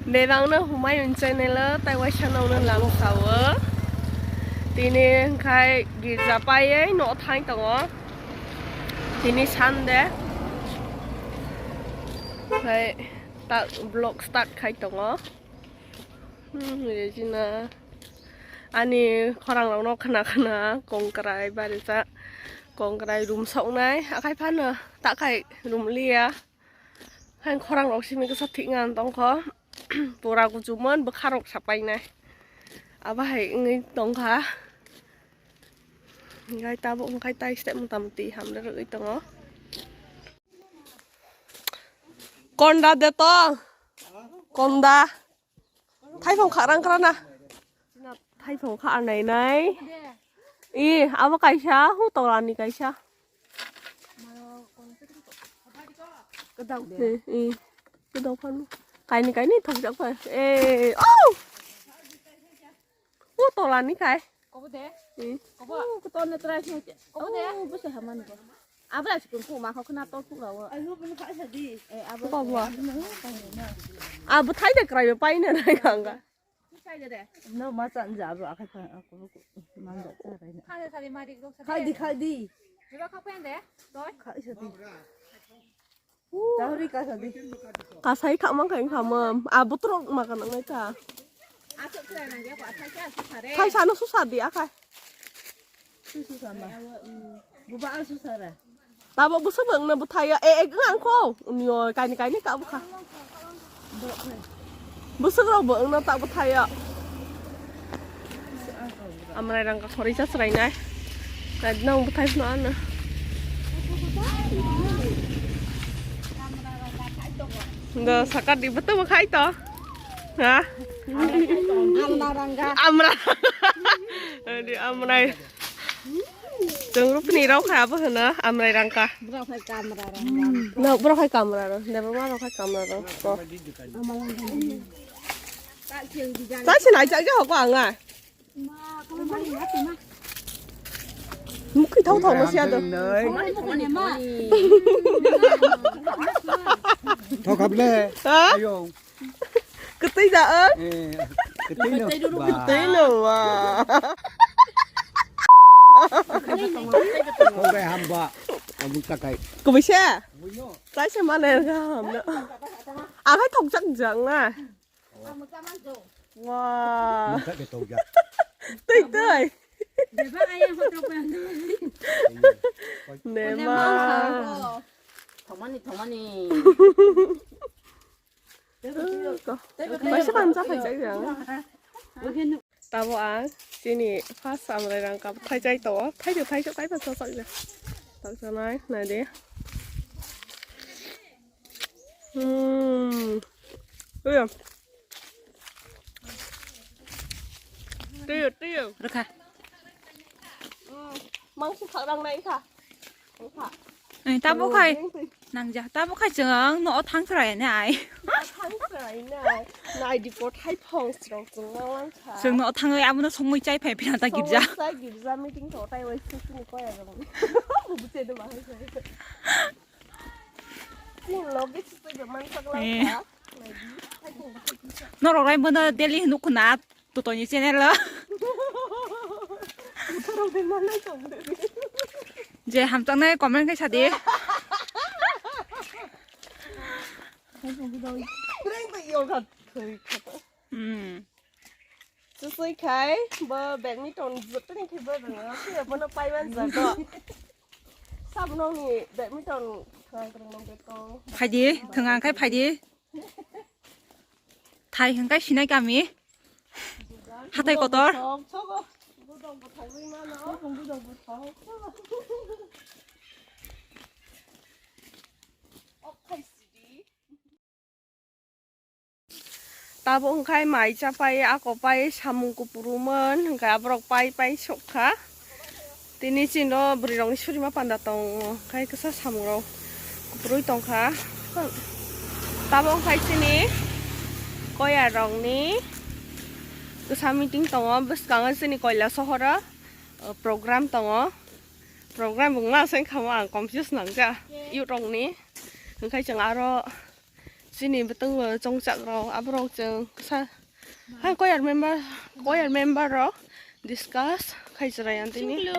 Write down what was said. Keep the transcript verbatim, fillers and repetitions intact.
Bebakno Humayun channel o tai waisa nokno lamsao. Tini hwnkhe girja paiwi no thang tongo. Tini Sunday. Hwnkhe ta vlog start khai tongo. Hmm, Regina. Ani khorang rokno khna khna kongkrai barijak, kongkrai rum soknai, akhai phano takhai rum liya. Hai khorang rok simi kisa thik ngan tongkho. Pura kuchumon bwkha rok sapainai. Abo hai wngwi tongkha. Gai tabuk wngkhai tai step mota moti hamle rwgwi tongo. Konda de to. Konda. Thaifong kha rang krana. Thaifong kha nai nai. I, abo kaisa, hu tolani kaisa. I, i. Kedau phano. Kaini kaini thokjak phai. Eh, oh! Hu tolani kai. Kobo de. I. Kobo. Oh, keton na try sih. Kobo de. Oh, bese haman ko. Abra sikun ko ma ko kena to pura wa. Ayo, bini kha sadi. Eh, abo. Kobo. Abo thai de krai paina nai ganga. No, ma chan ja, abo akai pa, ako ko, man da cha rai na. Khade, khade, mari rok sa. Khadi, khadi. Jura kha pen de, doi. Khai sa di. Tahuri ka sa di. Kasai kha mang khai kha mam. Abo trok ma ka nang nai ta. Asok kra na ge, ko asai ka su sare. Khai sa no su sa di akai. Su su sa ma. Buba an su sare. Tabo bwswk bwngno bwthai ya, e, e, wng ang kho. Uni o, kaini, kaini ka bwkha. Bwswk rok bwngno ta bwthai ya. Amrai rang ka khori cha chwrai nai. Kaini nang bwthai phano ano. Do sakar di bwtw bwkhai to. Ha? Amra rang ka. Amra. Di amrai. Chwng rupni rok kha abo hwno amrai rang ka. Borok hai kamra rang. No, borok hai kamra rok. Debra ma rok hai kamra rok. Ko. Ta se nai cha ge ho ko anga. Mukhi thau thau no sia do. Thau khap le. Ha? Ayo. Ketui da, eh? Eh, ketui no. Ketui no, wa. Kongkai hamba, abung takai. Kubisa? Buino. Taisa mana ham na. Akai thok jak jang na. Wa. Mangka ke thok jak. Tui, tui. Beba ayang hotok pa. Nema. Thomani, thomani. Kaisa kansa khaijak ya. Tabo ang chini first amrai rang kap thaijak to, thaijak, thaijak, thaijak, thaijak. Thaijak nai, nai de. Hmm. Tuyo. Tuyo, tuyo. Rwkha. Mangsi kha rang nai kha. Ai, tabo khai. Nangja, tabo khai chwng no thang chwrai nai. Thang chwrai nai. Nai di ko thai phong srong chwng ma lang kha. Chwng no thang ai abono songwi chai phai phina ta girja. Songwi chai girja meeting to tai wai sini ko ya rong. Buche de ma hai. Chwng logi sui de man sak lang kha. Norok lai bono daily nuk khuna. Tutoni channel o. Je hamjaknai comment khai sadi. Hmm. Susui khai bo badminton jotoni khe bo rwngo khe bono paiman jago. Sabnoni badminton thang kwrwng nang beto. Phaidi thwng ang khai phaidi. Thai hwnkhe sinai kami. Hatai kotor. Tabo wngkhai mai chapai, ako pai, samung kupurumon, hwnkhe aborok pai pai sokha. Tini chini bwrwi rokni surima panda tongo, khai kisa samung rok kuprui tongkha. Tabo wngkhai chini koya rokni kisa meeting tongo, bwskango chini Koila sohoro, o, program tongo. Program wngma se wngkha ang confuse nangkha youth rokni. Hwnkhe chwng aro chini bwtwng bo chongchak rok aborok chwng sa ha choir member choir member rok discuss khai chwrai ang tini.